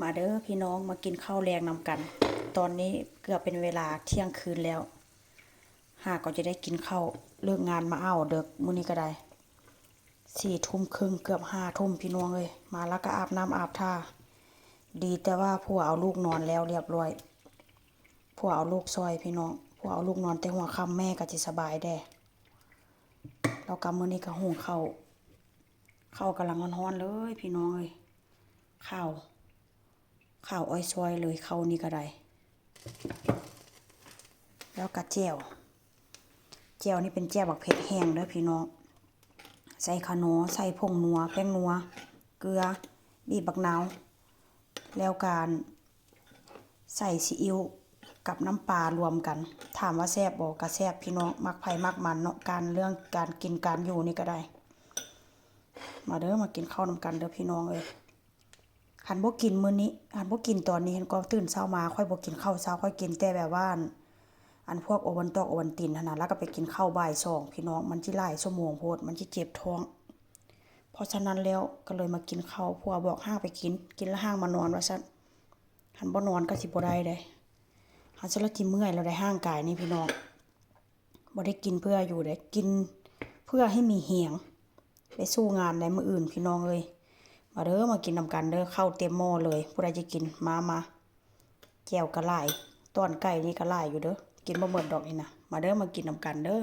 ມາເດີພີ່ນ້ອງ ມາກິນເຂົ້າແລງນຳກັນ. ຕອນນີ້ເກືອບເປັນເວລາທ່ຽງຄືນແລ້ວ ຫາກໍຈະໄດ້ກິນເຂົ້າ ເລີກງານມາອ້າວເດິກມື້ນີ້ກໍໄດ້ ສີ່ທຸ່ມເຄິ່ງ ເກືອບຫ້າທຸ່ມພີ່ນ້ອງເອີຍ. ມາແລ້ວກໍອາບນ້ຳອາບທ່າ ດີແຕ່ວ່າຜົວເອົາລູກນອນແລ້ວລຽບລ້ອຍ. ຜົວເອົາລູກຊ່ອຍພີ່ນ້ອງ ຜົວເອົາລູກນອນແຕ່ຫົວຄ່ຳ ແມ່ກໍຊິສະບາຍແດ່. ແລ້ວກໍມື້ນີ້ກໍຫຸງເຂົ້າ ເຂົ້າກຳລັງຮ້ອນໆເລີຍພີ່ນ້ອງເອີຍ ເຂົ້າ ເຂົ້າອ້ອຍຊ່ອຍເລີຍ ເຂົ້ານີ້ກໍໄດ້. ແລ້ວກໍແຈ່ວ ແຈ່ວນີ້ເປັນແຈ່ວບັກເຜັດແຫ້ງເດີພີ່ນ້ອງ ໃສ່ຂະໜໍ ໃສ່ຜົງນົວ ແປ້ງນົວ ເກືອ ບີບບັກນາວ ແລ້ວກະໃສ່ຊີອິ້ວກັບນ້ຳປາລວມກັນ. ຖາມວ່າແຊບບໍ່? ກະແຊບພີ່ນ້ອງ ມັກໃຜມັກມັນເນາະ ການເລື່ອງການກິນການຢູ່ນີ້ກໍໄດ້. ມາເດີ ມາກິນເຂົ້ານຳກັນເດີພີ່ນ້ອງເອີຍ. ຄັນບໍ່ກິນມື້ນີ້ ຄັນບໍ່ກິນຕອນນີ້ ຄັນກໍຕື່ນເຊົ້າມາ ຂ້ອຍບໍ່ກິນເຂົ້າເຊົ້າ ຂ້ອຍກິນແຕ່ແບບວ່າ ອັນ ອັນພວກໂອວັນຕອກໂອວັນຕິນຫັ້ນນະ ແລ້ວກໍໄປກິນເຂົ້າບ່າຍສອງພີ່ນ້ອງ ມັນຊິຫຼາຍຊົ່ວໂມງໂພດ ມັນຊິເຈັບທ້ອງ. ເພາະສະນັ້ນແລ້ວກໍເລີຍມາກິນເຂົ້າ ຜົວບອກຫ້າງໄປກິນ ກິນແລ້ວຫ້າງມານອນວ່າຊັ້ນ. ຄັນບໍ່ນອນກໍຊິບໍ່ໄດ້ເດ້ ຄັນຊັ້ນລະຊິເມື່ອຍແລ້ວໃດຮ່າງກາຍນີ້ພີ່ນ້ອງ. ບໍ່ໄດ້ກິນເພື່ອຢູ່ເດ້ ກິນເພື່ອໃຫ້ມີແຮງໄປສູ້ງານໃນມື້ອື່ນພີ່ນ້ອງເອີຍ. ມາເດີ ມາກິນນຳກັນເດີ ເຂົ້າເຕັມໝໍ້ເລີຍ ຜູ້ໃດຈະກິນ ມາ ມາ. ແຈ່ວກໍຫຼາຍ ຕອນໄກ່ນີ້ກໍຫຼາຍຢູ່ເດີ ກິນບໍ່ໝົດດອກນີ້ນະ. ມາເດີ ມາກິນນຳກັນເດີ.